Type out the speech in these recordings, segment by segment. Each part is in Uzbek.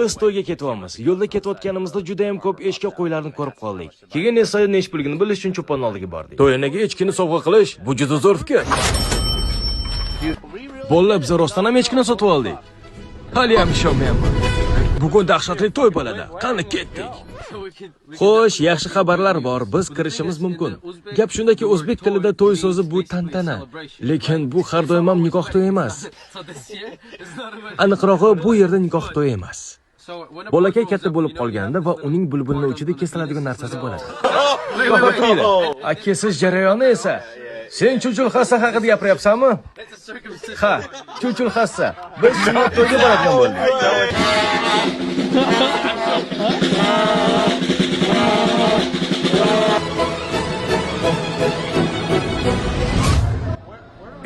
Biz to'yga ketyapmiz. Yo'lda ketayotganimizda juda ham ko'p echki qo'ylarni ko'rib qoldik. Keyin esa nech pulligini bilish uchun cho'pon oldiga bordik. To'yanaga echkini sovg'a qilish bu juda zo'r fikr. Bolalar, biz rostdan ham echkini sotib oldik. Hali ham ishonmayapman. Bugun dahshatli to'y bo'ladi. Qani ketdik. Xo'sh, yaxshi xabarlar bor. Biz kirishimiz mumkin. Gap shundaki, o'zbek tilida to'y so'zi bu tantana. Lekin bu har doim ham nikoh to'yi emas. Aniqrog'i, bu yerda nikoh to'yi emas. Bolakay katta bo'lib qolganda va uning bulbulni uchida kesiladigan narsasi bo'ladi. A kesish jarayoni esa sen chuchul hassa haqida gapiryapsanmi? Ha, chuchul hassa. Biz sunnat to'yga boradigan bo'ldik.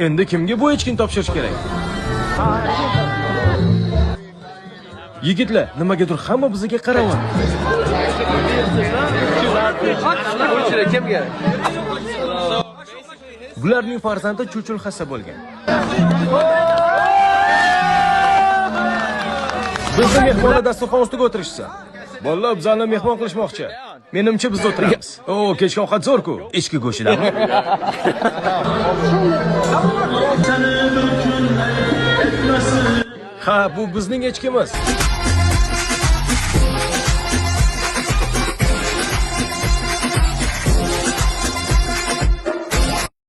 Endi kimga bu echkini topshirish kerak? Yigitlar, nimagadir hamma bizga qarayapti. Bularning farzandi Chuchul hassa bo'lgan. Bizni mehmonlar dasturxon ustiga o'tirishsa. Bolalar bizani mehmon qilishmoqchi. Menimcha biz o'tiramiz. O, kechki ovqat zo'r-ku. Echki go'shtidami? Ha, bu bizning echkimiz.